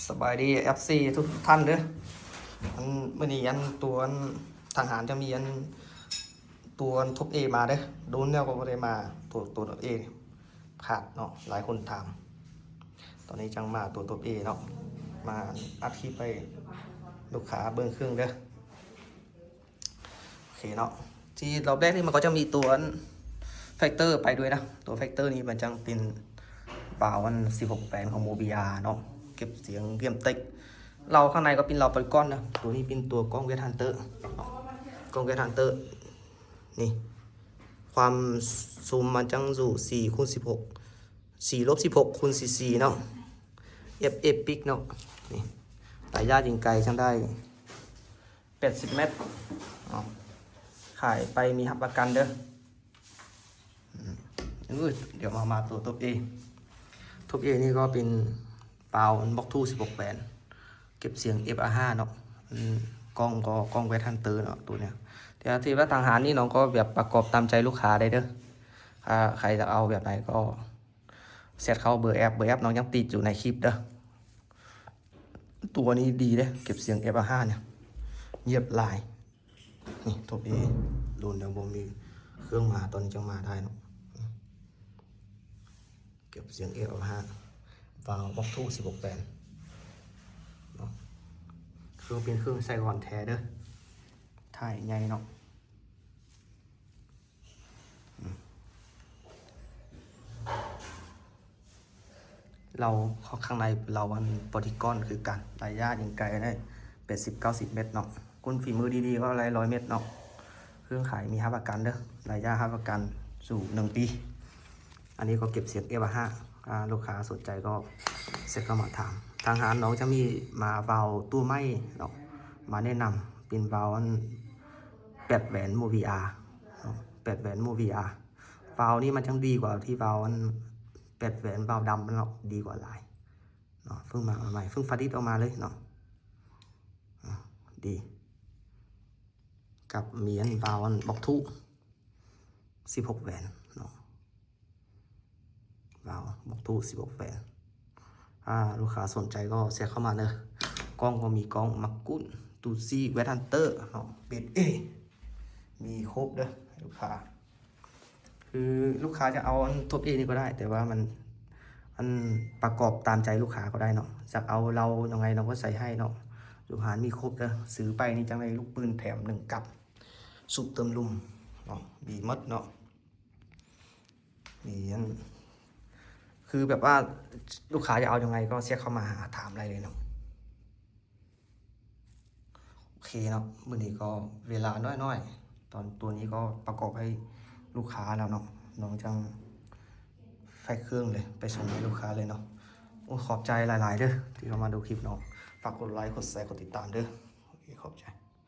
ສະບາຍດີ ເອັຟຊີ ທຸກໆທ່ານເດີ. ອັນ ມື້ນີ້ອັນຕົວອັນທາງຮ້ານຈະມີອັນຕົວອັນທົບເອມາເດີ. ດົນແລ້ວກໍບໍ່ໄດ້ມາຕົວ ຕົວທົບເອ ຂາດເນາະ ຫຼາຍຄົນຖາມ. ຕອນນີ້ຈັ່ງມາຕົວທົບເອເນາະ ມາອັດຄລິບໃຫ້ລູກຄ້າເບິ່ງເຄື່ອງເດີ. ໂອເຄເນາະ ທີ່ລອບແລກນີ້ມັນກໍຈະມີຕົວອັນແຟັກເຕີໄປດ້ວຍນະ. ຕົວແຟັກເຕີນີ້ມັນຈັ່ງເປັນວາວອັນສິບຫົກແຫວນຂອງໂມບີອາເນາະ ເກັບສຽງເກມເຕັກ. ເລົາຂ້າງໃນກໍເປັນເລົາປາລິກອນນະ. ຕົວນີ້ເປັນຕົວກ້ອງເວດຮັນເຕີເນາະ ກ້ອງເວດຮັນເຕີນີ້ ຄວາມຊູມມັນຈັ່ງຢູ່ສີ່ຄູນສິບຫົກ ສີ່ລົບສິບຫົກຄູນສີ່ສີ່ເນາະ ເອັຟເອປິກເນາະ. ນີ້ໄລຍະຍິງໄກຈັ່ງໄດ້ ແປດສິບແມັດເນາະ ຂາຍໄປມີຮັບປະກັນເດີ. ອືມ ດຽວມາ ມາຕົວທົບເອ ທົບເອນີ້ກໍເປັນວາວອັນບລັອກທູສິບຫົກແຫວນ ເກັບສຽງເອັຟອາຫ້າເນາະ. ອືມ ກ້ອງກໍກ້ອງເວດຮັນເຕີເນາະ ຕົວເນີ້ຍ. ແຕ່ທີ່ວ່າທາງຮ້ານນີ້ນ້ອງກໍແບບປະກອບຕາມໃຈລູກຄ້າໄດ້ເດີ. ຖ້າໃຜຢາກເອົາແບບໃດກໍແຊັດເຂົ້າເບີແອັບ ເບີແອັບນ້ອງຍັງຕິດຢູ່ໃນຄລິບເດີ. ຕົວນີ້ດີເດ້ ເກັບສຽງເອັຟອາຫ້າເນຍ ງຽບຫຼາຍ. ນີ້ໂທດເດ້ ດົນແລ້ວບໍ່ມີເຄື່ອງມາ ຕອນນີ້ຈັ່ງມາໄດ້ເນາະ. ເກັບສຽງເອັຟອາຫ້າ ວາວບລັອກທູສິບຫົກແຫວນເນາະ. ເຄື່ອງເປັນເຄື່ອງໄຊກອນແທ້ເດີ ທ້າຍໃຫຍ່ເນາະ. ເລົາຂ້າງໃນເລົາອັນໂປຣຕິກອນຄືກັນ ໄລຍະຍິງໄກໄດ້ແປດສິບເກົ້າສິບແມັດເນາະ. ຄົນຝີມືດີໆກໍໄດ້ຮ້ອຍແມັດເນາະ. ເຄື່ອງຂາຍມີຮັບປະກັນເດີ ໄລຍະຮັບປະກັນສູງໜຶ່ງປີ. ອັນນີ້ກໍເກັບສຽງເອັຟອາຫ້າ ອ່າ ລູກຄ້າສົນໃຈກໍແຊັດເຂົ້າມາຖາມ. ທາງຮ້ານນ້ອງຈະມີມາວາວຕົວໃໝ່ເນາະ ມາແນະນຳ ເປັນວາວອັນແປດແຫວນໂມບີອາເນາະ ແປດແຫວນໂມບີອາ. ວາວນີ້ມັນຈັ່ງດີກວ່າທີ່ວາວອັນແປດແຫວນວາວດຳເນາະ ດີກວ່າຫຼາຍເນາະ. ເພິ່ງມາໃໝ່ ເພິ່ງຜະລິດອອກມາເລີຍເນາະ ອາ ດີ. ກັບມີອັນວາວອັນບລັອກທູສິບຫົກແຫວນເນາະ ວາວບລັອກທູສິບຫົກແຫວນ. ຖ້າລູກຄ້າສົນໃຈກໍແຊັດເຂົ້າມາເດີ. ກ້ອງກໍມີກ້ອງມາກຸນ ຕູຊີ ເວດຮັນເຕີເນາະ ເບສເອ ມີຄົບເດີລູກຄ້າ. ຄືລູກຄ້າຈະເອົາອັນທົບເອນີ້ກໍໄດ້ ແຕ່ວ່າມັນ ອັນປະກອບຕາມໃຈລູກຄ້າກໍໄດ້ເນາະ. ຢາກເອົາເລົາຍັງໄງນ້ອງກໍໃສ່ໃຫ້ເນາະ. ຢູ່ຮ້ານມີຄົບເດີ ຊື້ໄປນີ້ຈັ່ງໄດ້ລູກປືນແຖມໜຶ່ງກັບ ສູບເຕີມລຸ່ມເນາະ ມີໝົດເນາະ. ມີອັນ ຄືແບບວ່າລູກຄ້າຈະເອົາຍັງໄງກໍແຊັດເຂົ້າມາຫາຖາມໄດ້ເລີຍເນາະ. ໂອເຄເນາະ ມື້ນີ້ກໍເວລານ້ອຍໆ ຕອນ ຕົວນີ້ກໍປະກອບໃຫ້ລູກຄ້າແລ້ວເນາະ. ນ້ອງຈັ່ງແພັກເຄື່ອງເລີຍ ໄປສົ່ງໃຫ້ລູກຄ້າເລີຍເນາະ. ໂອ້ ຂອບໃຈຫຼາຍໆເດີ ທີ່ເຂົ້າມາດູຄລິບເນາະ. ຝາກກົດໄລ ກົດແຊ ກົດຕິດຕາມເດີ. ໂອເຄ ຂອບໃຈ.